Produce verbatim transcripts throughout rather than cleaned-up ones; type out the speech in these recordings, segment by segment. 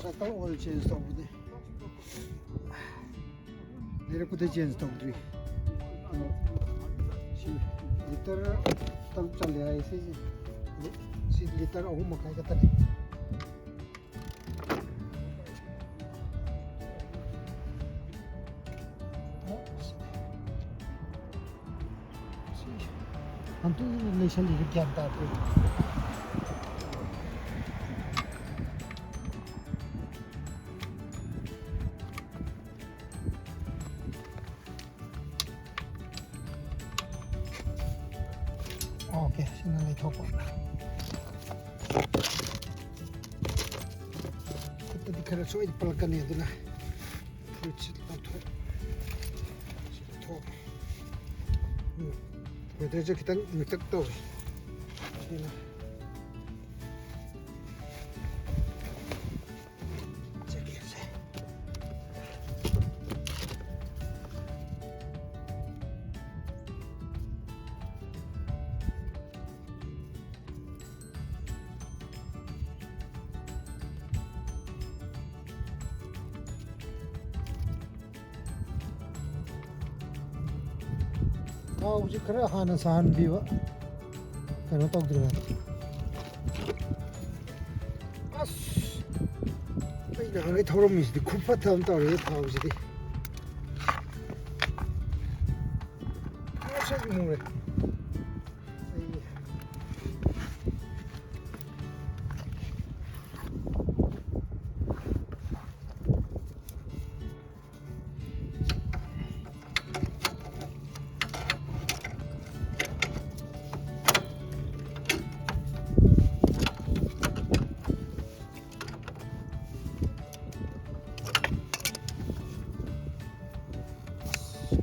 Oil change ꯇꯧꯕꯗꯤ ꯂꯩꯔꯛꯄꯗ change ꯇꯧꯗ꯭ꯔꯤ꯫ ꯑꯗꯣ ꯁꯤ ꯂꯤꯇꯔ ꯇꯔꯨꯛ ꯆꯜꯂꯦ ꯍꯥꯏ ꯁꯤꯁꯦ꯫ ꯑꯗꯣ ꯁꯤ ꯂꯤꯇꯔ ꯑꯍꯨꯝ ꯃꯈꯥꯏ ꯈꯛꯇꯅꯤ꯫ ꯁꯤ ꯍꯟꯇꯨ ꯂꯩꯁꯜꯂꯤꯁꯦ ꯒ꯭ꯌꯥꯟ ꯇꯥꯗꯦ꯫ ꯑꯣꯀꯦ, ꯁꯤꯅ ꯂꯩꯊꯣꯛꯄ꯫ ꯈꯨꯠꯇꯗꯤ ꯈꯔ ꯁꯣꯏꯗ ꯄꯜꯂꯛꯀꯅꯤ, ꯑꯗꯨꯅ ꯐꯨꯔꯤꯠꯁꯤ ꯂꯧꯊꯣꯛ-, ꯁꯤ ꯂꯧꯊꯣꯛ-, ꯎꯝ, ꯋꯦꯗꯔꯁꯦ ꯈꯤꯇꯪ ꯃꯤꯛꯇꯛ ꯇꯧꯋꯦ꯫ ꯁꯤꯅ ꯖꯦꯀꯦꯠꯁꯦ꯫ ꯊꯥꯎꯁꯤ ꯈꯔ ꯍꯥꯟꯅ ꯁꯥꯍꯟꯕꯤꯕ, ꯀꯩꯅꯣ ꯇꯧꯗ꯭ꯔꯤꯉꯩꯗ꯫ ꯑꯁ, ꯑꯩ ꯅꯍꯥꯟꯒꯩ ꯊꯧꯔꯝꯃꯤꯁꯤꯗꯤ ꯈꯨꯐꯠꯇ ꯑꯃ ꯇꯧꯔꯦ ꯊꯥꯎꯁꯤꯗꯤ꯫ ꯉꯁꯤ ꯃꯨꯔꯦ꯫ ꯑꯩ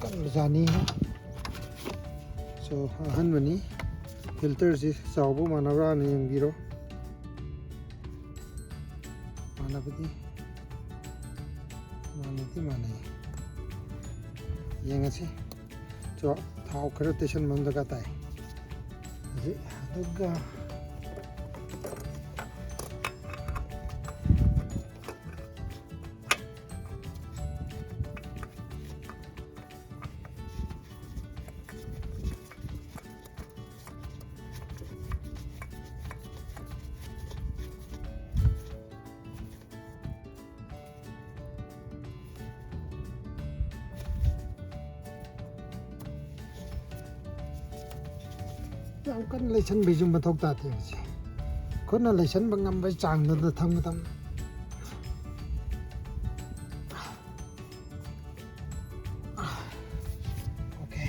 ꯀꯟꯕꯖꯥꯠꯅꯤ꯫ So, ꯑꯍꯥꯟꯕꯅꯤ꯫ ꯐꯤꯜꯇꯔꯁꯤ ꯆꯥꯎꯕ ꯃꯥꯟꯅꯕ꯭ꯔꯥꯅ ꯌꯦꯡꯕꯤꯔꯣ꯫ ꯃꯥꯟꯅꯕꯗꯤ ꯃꯥꯟꯅꯗꯤ ꯃꯥꯟꯅꯩ꯫ ꯌꯦꯡꯉꯁꯤ꯫ ꯆꯣ, ꯊꯥꯎ ꯈꯔ ꯇꯩꯁꯟꯕ ꯑꯃ ꯗꯔꯀꯥꯔ ꯇꯥꯏ꯫ ꯍꯧꯖꯤꯛ, ꯑꯗꯨꯒ ꯌꯥꯝ ꯀꯟꯅ ꯂꯩꯁꯟꯕꯩꯁꯨ ꯃꯊꯧ ꯇꯥꯗꯦ꯫ ꯍꯧꯖꯤꯛ ꯈꯨꯠꯅ ꯂꯩꯁꯟꯕ ꯉꯝꯕꯒꯤ ꯆꯥꯡꯗꯨꯗ ꯊꯝꯒꯗꯕꯅꯤ꯫ ꯑꯣꯀꯦ꯫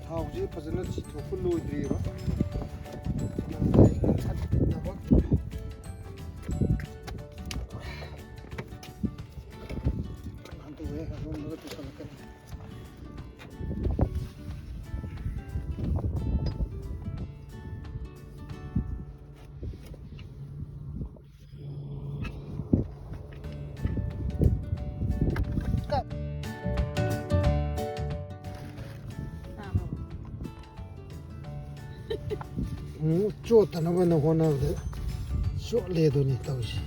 ꯊꯥꯎꯁꯦ ꯐꯖꯅ ꯆꯤꯊꯣꯛꯄ ꯂꯣꯏꯗ꯭ꯔꯤꯑꯕ꯫ ꯍꯟꯗꯣꯛꯑꯦ, ꯑꯔꯣꯟꯕꯒ ꯇꯧꯁꯜꯂꯛꯀꯅꯤ꯫ ꯑꯃꯨꯛ ꯆꯣꯠꯇꯅꯕꯅ ꯍꯣꯠꯅꯕꯗ ꯆꯣꯠꯂꯦ ꯑꯗꯨꯅꯤ ꯇꯧꯔꯤꯁꯦ꯫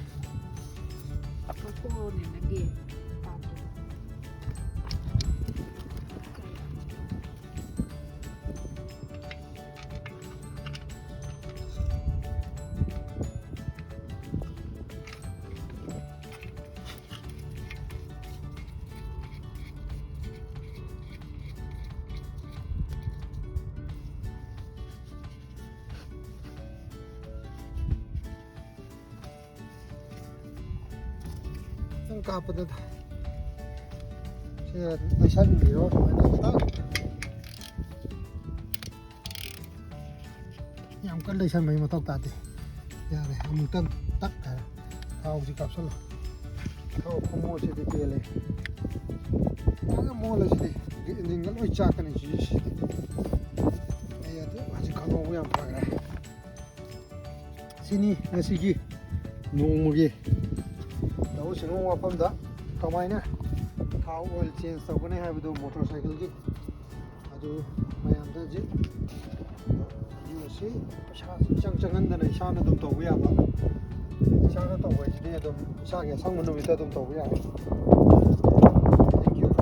ꯈꯤꯇꯪ ꯀꯥꯞꯄꯗ ꯁꯤ ꯂꯩꯁꯟꯕꯤꯔꯣ ꯁꯨꯃꯥꯏꯅ ꯈꯤꯇꯪ꯫ ꯌꯥꯝ ꯀꯟꯅ ꯂꯩꯁꯟꯕꯒꯤ ꯃꯊꯧ ꯇꯥꯗꯦ꯫ ꯌꯥꯔꯦ, ꯑꯃꯨꯛꯇꯪ ꯇꯛ ꯍꯥꯏꯔꯦ꯫ ꯊꯥꯎꯁꯤ ꯀꯥꯞꯁꯜꯂꯣ꯫ ꯊꯥꯎ ꯈꯨꯃꯣꯠꯁꯤꯗꯤ ꯄꯦꯜꯂꯦ꯫ ꯐꯖꯅ ꯃꯣꯠꯂꯁꯤꯗꯤ꯫ ꯏꯟꯖꯤꯟꯒ ꯂꯣꯏ ꯆꯥꯛꯀꯅꯤ ꯁꯤꯁꯤꯗꯤ꯫ ꯑꯩ ꯑꯗꯨ ꯍꯧꯖꯤꯛ ꯈꯪꯍꯧꯕ ꯌꯥꯝ ꯐꯈ꯭ꯔꯦ꯫ ꯁꯤꯅꯤ ꯉꯁꯤꯒꯤ ꯅꯣꯡꯃꯒꯤ ꯂꯧꯎ ꯁꯤꯡꯎ ꯃꯐꯝꯗ ꯀꯃꯥꯏꯅ ꯊꯥꯎ ꯑꯣꯏꯜ ꯆꯦꯟꯖ ꯇꯧꯒꯅꯤ ꯍꯥꯏꯕꯗꯨ ꯃꯣꯇꯣꯔ ꯁꯥꯏꯀꯜꯒꯤ꯫ ꯑꯗꯨ ꯃꯌꯥꯝꯗ ꯍꯧꯖꯤꯛ ꯚꯤꯗꯤꯑꯣꯁꯤ ꯄꯩꯁꯥꯁꯨ ꯏꯆꯪ ꯆꯪꯍꯟꯗꯅ ꯏꯁꯥꯅ ꯑꯗꯨꯝ ꯇꯧꯕ ꯌꯥꯕ꯫ ꯏꯁꯥꯅ ꯇꯧꯕ ꯍꯥꯏꯁꯤꯗꯤ ꯑꯗꯨꯝ ꯏꯁꯥꯒꯤ ꯑꯁꯪꯕ ꯅꯨꯃꯤꯠꯇ ꯑꯗꯨꯝ ꯇꯧꯕ ꯌꯥꯔꯦ꯫ Thank you꯫